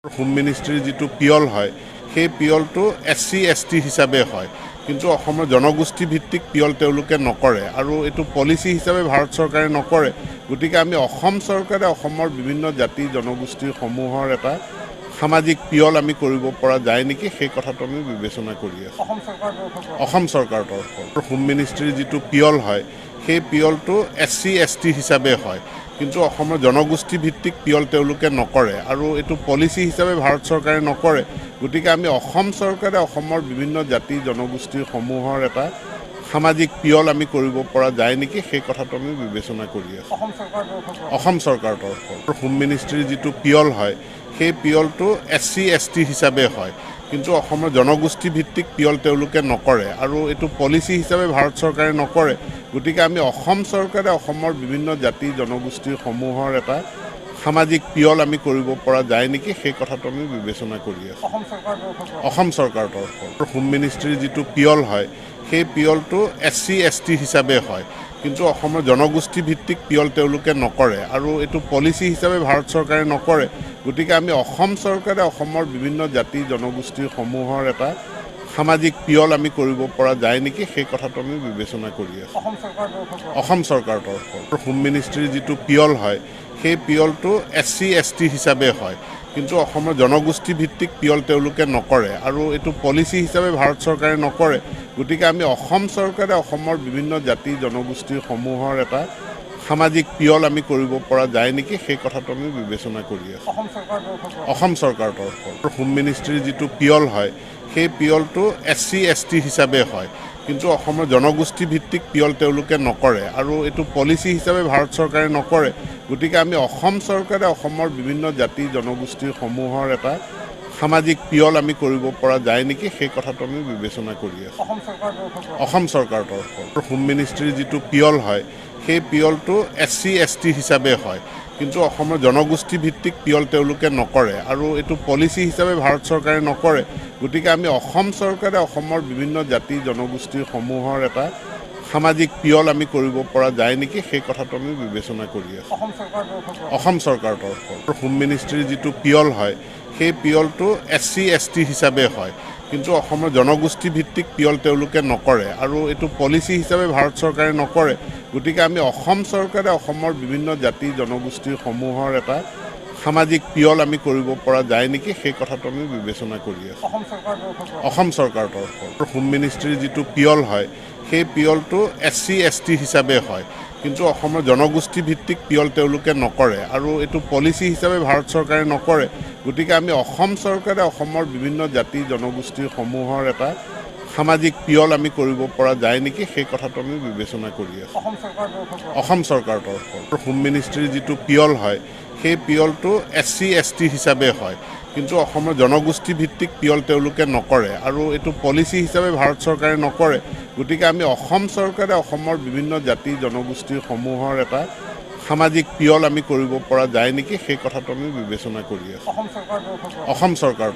Home মিনিষ্ট্ৰীৰ যিটো পিয়ল হয়, সেই পিয়লটো এছ চি, এছ টি হিচাপে হয়। কিন্তু অসমৰ জনগোষ্ঠী ভিত্তিক পিয়ল তেওঁলোকে নকৰে আৰু এইটো পলিচি হিচাপে ভাৰত চৰকাৰে নকৰে। গতিকে আমি অসম চৰকাৰে অসমৰ বিভিন্ন জাতি জনগোষ্ঠীৰ সমূহৰ এটা সামাজিক পিয়ল আমি কৰিব পৰা যায় নেকি, সেই কথাটো আমি বিবেচনা কৰি আছোঁ। অসম চৰকাৰৰ তৰফৰ পৰা? অসম চৰকাৰৰ তৰফৰ পৰা। হোম মিনিষ্ট্ৰীৰ যিটো পিয়ল হয়, সেই পিয়লটো এছ চি, এছ টি হিচাপে হয়। কিন্তু অসমৰ জনগোষ্ঠী ভিত্তিক পিয়ল তেওঁলোকে নকৰে আৰু এইটো পলিচি হিচাপে ভাৰত চৰকাৰে নকৰে। গতিকে আমি অসম চৰকাৰে অসমৰ বিভিন্ন জাতি জনগোষ্ঠীৰ সমূহৰ এটা সামাজিক পিয়ল আমি কৰিব পৰা যায় নেকি, সেই কথাটো আমি বিবেচনা কৰি আছোঁ। অসম চৰকাৰৰ তৰফৰ পৰা? অসম চৰকাৰৰ তৰফৰ পৰা। হোম মিনিষ্ট্ৰীৰ যিটো পিয়ল হয়, সেই পিয়লটো এছ চি, এছ টি হিচাপে হয়। কিন্তু অসমৰ জনগোষ্ঠী ভিত্তিক পিয়ল তেওঁলোকে নকৰে আৰু এইটো পলিচি হিচাপে ভাৰত চৰকাৰে নকৰে। গতিকে আমি অসম চৰকাৰে অসমৰ বিভিন্ন জাতি জনগোষ্ঠীৰ সমূহৰ এটা সামাজিক পিয়ল আমি কৰিব পৰা যায় নেকি, সেই কথাটো আমি বিবেচনা কৰি আছোঁ। অসম চৰকাৰৰ তৰফৰ পৰা? অসম চৰকাৰৰ তৰফৰ পৰা। হোম মিনিষ্ট্ৰীৰ যিটো পিয়ল হয়, সেই পিয়লটো এছ চি, এছ টি হিচাপে হয়। কিন্তু অসমৰ জনগোষ্ঠী ভিত্তিক পিয়ল তেওঁলোকে নকৰে আৰু এইটো পলিচি হিচাপে ভাৰত চৰকাৰে নকৰে। গতিকে আমি অসম চৰকাৰে অসমৰ বিভিন্ন জাতি জনগোষ্ঠীৰ সমূহৰ এটা সামাজিক পিয়ল আমি কৰিব পৰা যায় নেকি, সেই কথাটো আমি বিবেচনা কৰি আছোঁ। অসম চৰকাৰৰ তৰফৰ পৰা? অসম চৰকাৰৰ তৰফৰ পৰা। হোম মিনিষ্ট্ৰীৰ যিটো পিয়ল হয়, সেই পিয়লটো এছ চি, এছ টি হিচাপে হয়। কিন্তু অসমৰ জনগোষ্ঠী ভিত্তিক পিয়ল তেওঁলোকে নকৰে আৰু এইটো পলিচি হিচাপে ভাৰত চৰকাৰে নকৰে। গতিকে আমি অসম চৰকাৰে অসমৰ বিভিন্ন জাতি জনগোষ্ঠীৰ সমূহৰ এটা সামাজিক পিয়ল আমি কৰিব পৰা যায় নেকি, সেই কথাটো আমি বিবেচনা কৰি আছোঁ। অসম চৰকাৰৰ তৰফৰ পৰা? অসম চৰকাৰৰ তৰফৰ পৰা। হোম মিনিষ্ট্ৰীৰ যিটো পিয়ল হয়, সেই পিয়লটো এছ চি, এছ টি হিচাপে হয়। কিন্তু অসমৰ জনগোষ্ঠী ভিত্তিক পিয়ল তেওঁলোকে নকৰে আৰু এইটো পলিচি হিচাপে ভাৰত চৰকাৰে নকৰে। গতিকে আমি অসম চৰকাৰে অসমৰ বিভিন্ন জাতি জনগোষ্ঠীৰ সমূহৰ এটা সামাজিক পিয়ল আমি কৰিব পৰা যায় নেকি, সেই কথাটো আমি বিবেচনা কৰি আছোঁ। অসম চৰকাৰৰ তৰফৰ পৰা? অসম চৰকাৰৰ তৰফৰ পৰা। হোম মিনিষ্ট্ৰীৰ যিটো পিয়ল হয়, সেই পিয়লটো এছ চি, এছ টি হিচাপে হয়। কিন্তু অসমৰ জনগোষ্ঠী ভিত্তিক পিয়ল তেওঁলোকে নকৰে আৰু এইটো পলিচি হিচাপে ভাৰত চৰকাৰে নকৰে। গতিকে আমি অসম চৰকাৰে অসমৰ বিভিন্ন জাতি জনগোষ্ঠীৰ সমূহৰ এটা সামাজিক পিয়ল আমি কৰিব পৰা যায় নেকি, সেই কথাটো আমি বিবেচনা কৰি আছোঁ। অসম চৰকাৰৰ তৰফৰ পৰা? অসম চৰকাৰৰ তৰফৰ পৰা। হোম মিনিষ্ট্ৰীৰ যিটো পিয়ল হয়, সেই পিয়লটো এছ চি, এছ টি হিচাপে হয়। কিন্তু অসমৰ জনগোষ্ঠী ভিত্তিক পিয়ল তেওঁলোকে নকৰে আৰু এইটো পলিচি হিচাপে ভাৰত চৰকাৰে নকৰে। গতিকে আমি অসম চৰকাৰে অসমৰ বিভিন্ন জাতি জনগোষ্ঠীৰ সমূহৰ এটা সামাজিক পিয়ল আমি কৰিব পৰা যায় নেকি, সেই কথাটো আমি বিবেচনা কৰি আছোঁ। অসম চৰকাৰৰ তৰফৰ পৰা? অসম চৰকাৰৰ তৰফৰ পৰা। হোম মিনিষ্ট্ৰীৰ যিটো পিয়ল হয়, সেই পিয়লটো এছ চি, এছ টি হিচাপে হয়। কিন্তু অসমৰ জনগোষ্ঠী ভিত্তিক পিয়ল তেওঁলোকে নকৰে আৰু এইটো পলিচি হিচাপে ভাৰত চৰকাৰে নকৰে। গতিকে আমি অসম চৰকাৰে অসমৰ বিভিন্ন জাতি জনগোষ্ঠীৰ সমূহৰ এটা সামাজিক পিয়ল আমি কৰিব পৰা যায় নেকি, সেই কথাটো আমি বিবেচনা কৰি আছোঁ। অসম চৰকাৰৰ তৰফৰ পৰা? অসম চৰকাৰৰ তৰফৰ পৰা। হোম মিনিষ্ট্ৰীৰ যিটো পিয়ল হয়, সেই পিয়লটো এছ চি, এছ টি হিচাপে হয়। কিন্তু অসমৰ জনগোষ্ঠী ভিত্তিক পিয়ল তেওঁলোকে নকৰে আৰু এইটো পলিচি হিচাপে ভাৰত চৰকাৰে নকৰে। গতিকে আমি অসম চৰকাৰে অসমৰ বিভিন্ন জাতি জনগোষ্ঠীৰ সমূহৰ এটা সামাজিক পিয়ল আমি কৰিব পৰা যায় নেকি, সেই কথাটো আমি বিবেচনা কৰি আছোঁ। অসম চৰকাৰৰ তৰফৰ পৰা? অসম চৰকাৰৰ